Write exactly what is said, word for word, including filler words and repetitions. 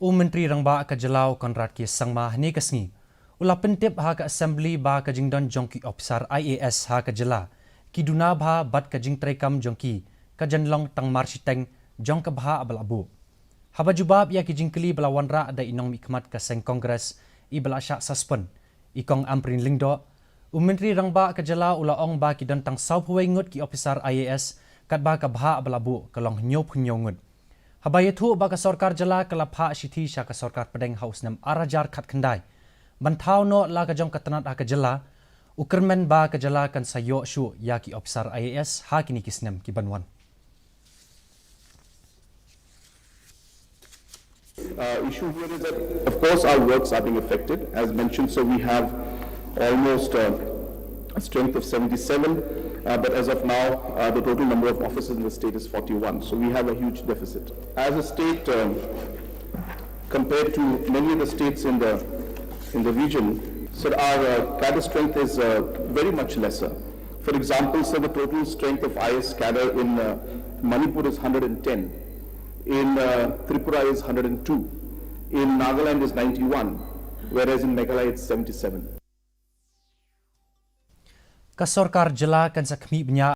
U Myntri Rangbah ka jylla u Conrad K Sangma hynne ka sngi u la pyntip ha ka Assembly ba ka jingdon jong ki ophisar I A S ha ka jylla ki duna bha bad ka jingtreikam jong ki ka jan long tang marshiteng jong ka bhah ba la buh. Haba jubab ïa ki jingkylli ba la wanrah da i nongmihkhmat ka seng Congress i ba la shah suspend, i Kong Ampareen Lyngdoh, u Myntri Rangbah ka jylla u la ong ba ki don tang sawphew wei ngut ki ophisar I A S katba ka bhah ba la buh ka long hynñiewphew hynñiew ngut. Haba ïathuh ba ka sorkar jylla ka la phah shithi sha ka sorkar pdeng ha u snem ar hajar khatkhyndai ban thaw noh la ka jong ka tnat ha ka jylla, u kyrmen ba ka jylla kan sa ïoh shuh ïa ki ophisar I A S ha kine ki snem ki ban wan. Uh, issue here is that, of course, our works are being affected, as mentioned. So we have almost uh, a strength of seventy-seven, uh, but as of now, uh, the total number of offices in the state is forty-one. So we have a huge deficit. As a state, um, compared to many of the states in the in the region, so our uh, cadre strength is uh, very much lesser. For example, so the total strength of I S cadre in uh, Manipur is one hundred and ten, in uh, Tripura is one hundred and two, in Nagaland is ninety-one, whereas in Meghalaya it's seventy-seven. Ka sorkar jylla kan sa khmih bniah